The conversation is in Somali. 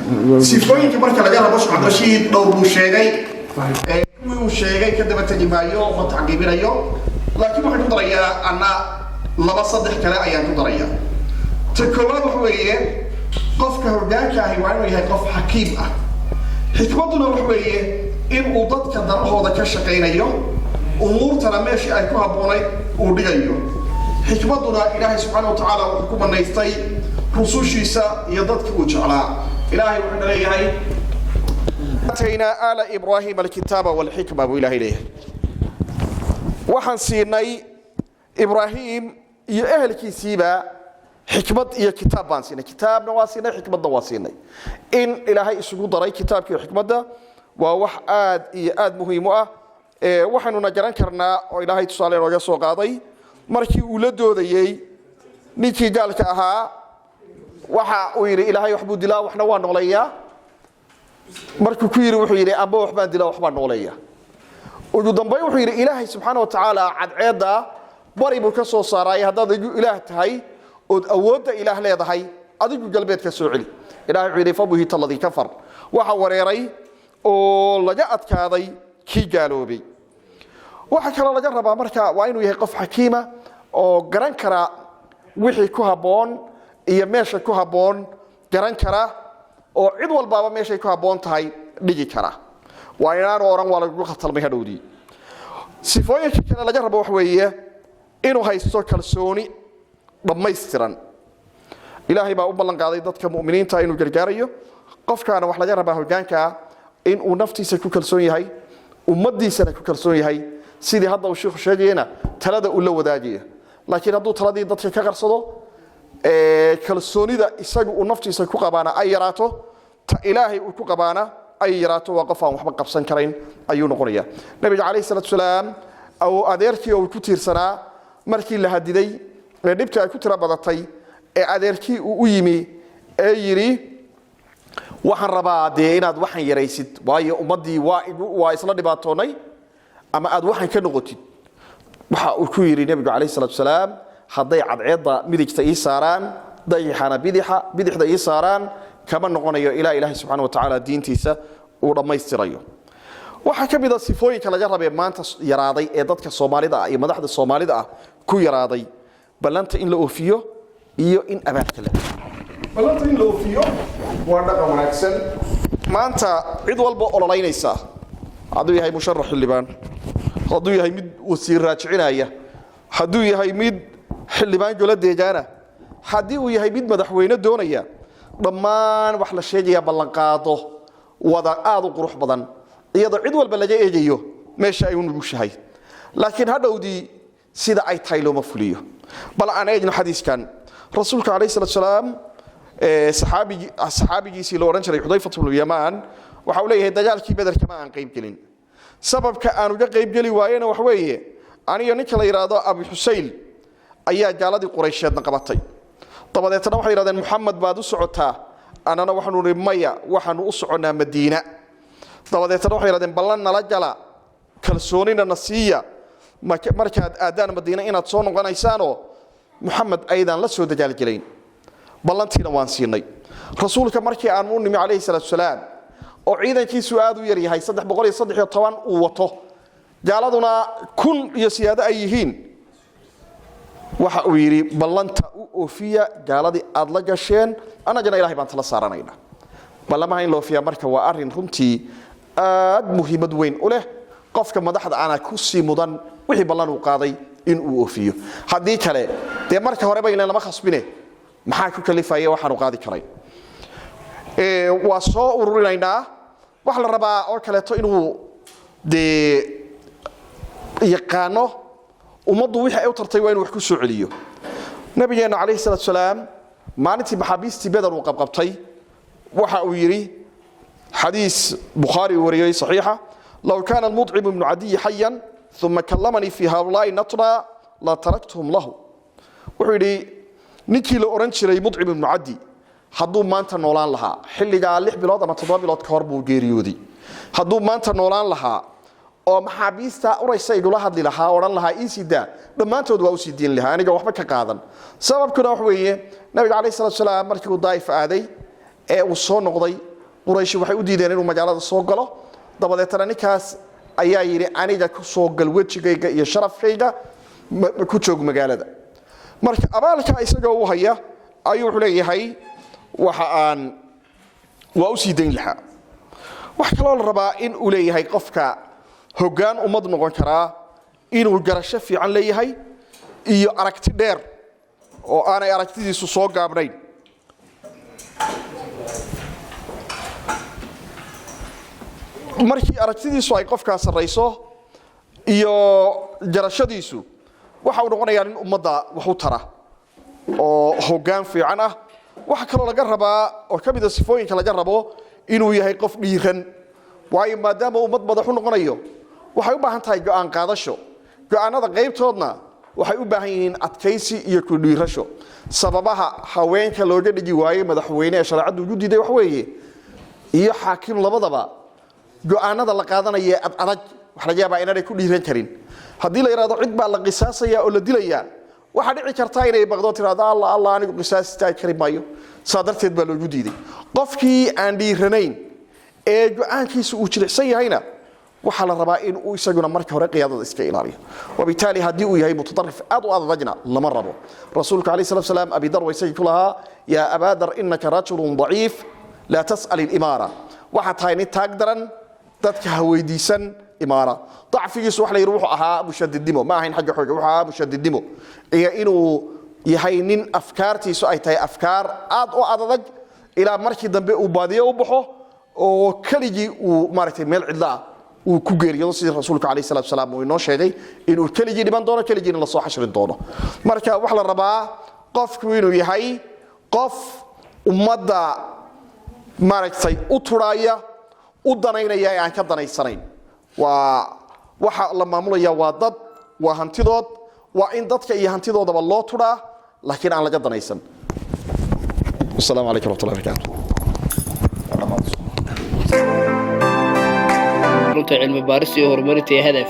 Sifooyinka marka laga rabo, Sheekh Cabdirashiid dhowr buu sheegay. Kuwii uu sheegay ka daba tegi maayo, ma tacqiibinayo, laakiin waxaan ku darayaa anna laba saddex kale ayaan ku darayaa. Ta koowaad waxa weeye, qofka hoggaanka ahi waa inuu yahay qof xakiim ah. Xikmadduna waxa weeye in uu dadka danahooda ka shaqaynayo, umuurtana meeshii ay ku habboonayd uu dhigayo. Xikmadduna Ilaahay subxaana wa tacaala wuxuu ku banaystay rusushiisa iyo dadkii uu jeclaa. Ilaahay wuxuuna leeyahay: "آتينا آل إبراهيم الكتاب والحكمة" buu Ilaahay leeyahay. Waxaan siinay Ibraahim iyo ehelkiisiiba xikmad iyo kitaab baan siinay. Kitaabna waa siinay, xikmadna waa siinay. In Ilaahay isugu daray kitaabka iyo xikmadda waa wax aad iyo aad muhiim u ah. Waxaynuna garan karnaa oo Ilaahay tusaale inooga soo qaaday markii uu la doodayey ninkii gaalka ahaa, waxa uu yidhi: "Ilaahay wax buu dilaa, waxna waa nooleeyaa." Markuu ku yidhi, wuxuu yidhi: "Amba waxbaan dilaa, waxbaan nooleeya." Ugu dambayn wuxuu yidhi: "Ilaahay subxaana wa tacaala cadceedda bari buu ka soo saaraay. Haddaad adigu Ilaah tahay ood awoodda Ilaah leedahay, adigu galbeed ka soo celi." Ilahay wuxuu yidhi: "فبهت الذي كفر." Waxa wareeray oo laga adkaaday kii gaaloobay. Waxaa kaloo laga rabaa marka waa inuu yahay qof xakiima oo garan kara wixii ku habboon iyo meesha ku habboon garan kara, oo cid walbaaba meeshay ku habboon tahay dhigi kara. Waa inaanu odhan "Waa lagugu khatalmay" hadhowdii. Sifooyinka kale laga rabo wax weeye inuu haysto kalsooni dhammaystiran. Ilaahay baa u ballan qaaday dadka mu'miniinta inuu gargaarayo. Qofkaana wax laga rabaa hoggaankaa in uu naftiisa ku kalsoon yahay, ummaddiisana ku kalsoon yahay, sidii hadda uu shiikhu sheegayena talada uu la wadaagaya. Laakiin hadduu taladii dadka ka qarsado, kalsoonida isagu uu naftiisa ku qabaana ay yaraato, ta Ilaahay uu ku qabaana ay yaraato, waa qof aan waxba qabsan karayn ayuu noqonaya. Nabiga calayhi salaatu salaam oo adeerkii uu ku tiirsanaa, markii la hadiday ee dhibta ay ku tiro badatay, ee adeerkii uu u yimi ee yidhi: "Waxaan rabaa dee inaad waxan yaraysid, waayo ummaddii waa isla dhibaatoonnay, ama aad waxan ka noqotid," waxa uu ku yidhi nebigu calayhi salatu salaam: "Hadday cadceedda midigta ii saaraan, dayaxana bidixda ii saaraan, kama noqonayo ilaa Ilaahay subxana wa tacaala diintiisa uu dhammaystirayo." Waxaa ka mid a sifooyinka laga rabee maanta yaraaday ee dadka Soomaalida ah iyo madaxda Soomaalida ah ku yaraaday ballanta in la oofiyo iyo in abaalka la ballanta in la oofiyo waa dhaqan wanaagsan. Maanta cid walba ololaynaysa, hadduu yahay musharax xildhibaan, hadduu yahay mid wasiir raajicinaya, hadduu yahay mid xildhibaan golo deegaana, haddii uu yahay mid madaxweyne doonaya, dhammaan wax la sheegaya ballanqaado wada aad u qurux badan, iyadoo cid walba laga eegayo meesha ay u nugushahay, laakiin hadhowdii sida ay tahay looma fuliyo. Bal aan eegno xadiiskan rasuulka calayhi salatu salaam. Saxaabigiisii la odhan jiray Xudayfat bnu Yamaan waxa uu leeyahay: "Dagaalkii Beder kama aan qayb gelin. Sababka aan uga qayb geli waayena wax weeye, aniyo ninka la yidhaahdo Abu Xusayl ayaa gaaladii Quraysheedna qabatay. Dabadeetna waxay yidhahdeen: 'Muxamed baad u socotaa.' Annana waxaanu nihi: 'Maya, waxaanu u soconnaa Madiina.' Dabadeetna waxay yidhahdeen: 'Ballan nala gala, kalsoonina na siiya markaad aadaan Madiina inaad soo noqonaysaanoo Muxamed aydaan la soo dagaalgelayn.' Ballantiina waan siinay. Rasuulka markii aanu u nimi calayhi salaatu salaam, oo ciidankiisu aad u yaryahay, 313 uu wato, gaaladuna 1000 iyo siyaado ay yihiin, waxa uu yidhi: 'Ballanta u oofiya gaaladii aad la gasheen, annagana Ilahay baan tala saaranayna.'" Ballamaha in la oofiyaa marka waa arrin runtii aad muhiimad weyn u leh. Qofka madaxda ana ku sii mudan wixii ballan uu qaaday in uu oofiyo. Haddii kale dee marka horeba ilan lama khasbine, maxaa ku kalifaya waxaanu qaadi karay? Waa soo ururinaynaa. Waxa la rabaa oo kaleeto inuu dee yaqaano ummaddu wixii ay u tartay waa inuu wax ku soo celiyo. Nabigeenna calayhi salaatu salaam maalintii maxaabiistii Beder uu qabqabtay, waxa uu yidhi, xadiis Bukhaari uu wariyey saxiixa: "لو كان المطعم بن عدي حيا ثم كلمني في هؤلاء النتنى لتركتهم له." Wuxuu yidhi: ninkii la odhan jiray Mudcim ibnu Cadi hadduu maanta noolaan lahaa, xilligaa 6 bilood ama 7 bilood ka hor buu geeriyooday, hadduu maanta noolaan lahaa oo maxaabiista uraysa igula hadli lahaa, odhan lahaa "Ii sii daa," dhammaantood waa usii diin lahaa aniga waxba ka qaadan. Sababkuna wax weeye, nabiga calayhi salatu salaam markii uu Daa'if aaday ee uu soo noqday Qurayshi waxay u diideen inuu magaalada soo galo. Dabadeetana ninkaas ayaa yidhi, "Aniga ku soo gal wejigayga iyo sharafkayga, ku joog magaalada." Marka abaalka isagoo u haya ayuu wuxuu leeyahay waxa aan waa u sii dayn lahaa. Wax kaloo la rabaa in uu leeyahay qofka hoggaan ummad noqon karaa inuu garasho fiican leeyahay iyo aragti dheer oo aanay aragtidiisu soo gaabnayn. Markii aragtidiisu ay qofkaa sarrayso iyo garashadiisu, waxa uu noqonayaa nin ummadda wax u tara oo hoggaan fiican ah. Waxa kaloo laga rabaa oo ka mid a sifooyinka laga rabo inuu yahay qof dhiiran, waayo maadaama ummad madax u noqonayo, waxay u baahan tahay go'aan qaadasho. Go'aanada qaybtoodna waxay u baahan yihiin adkaysi iyo ku dhiirasho. Sababaha haweenka looga dhigi waayey madaxweyne ee shareecaddu ugu diiday wax weeye, iyo xaakim labadaba, go'aanada la qaadanaya ad adag waxa laga yaabaa inaanay ku dhiiran karin. Haddii la yidhahdo cid baa la qisaasaya oo la dilayaa, waxaa dhici karta inay baqdo, tirahdo, "Allah, Allah, anigu qisaas istaagi kari maayo." Saa darteed baa loogu diiday. Qofkii aan dhiiranayn ee go'aankiisa uu jilicsan yahayna, waxaa la rabaa in uu isaguna marka hore qiyaadada iska ilaaliyo. وبالتالي haddii uu yahay mutadarif aad u adadagna, lama rabo. Rasuulka عليه الصلاة والسلام Abidar waa isagii ku lahaa, "يا أبا ذر، إنك رجل ضعيف، لا تسأل الإمارة." Waxaa tahay nin taag daran, dadka ha weydiisan imaara. Dacfigiisu waxa la yidhi wuxuu ahaa mushadidnimo, ma ahayn xagga xooga, wuxuu ahaa mushadidnimo iyo inuu yahay nin afkaartiisu ay tahay afkaar aad u adadag, ilaa markii dambe uu baadiyo u baxo oo keligii uu maaragtay meel cidla ah uu ku geeriyoodo, sidii rasuulka عليه الصلاة والسلام uu inoo sheegay inuu keligii dhiman doono, keligiina lasoo xashrin doono. Marka waxaa la rabaa qofku inuu yahay qof ummadda maaragtay u turaya, u danaynaya ee aan ka danaysanayn. Waa waxa la maamulaya waa dad, waa hantidood, waa in dadka iyo hantidoodaba loo turaa, laakiin aan laga danaysan. والسلام عليكم ورحمة الله وبركاته. Xarunta cilmi baaris iyo horumarinta ee Hadaf.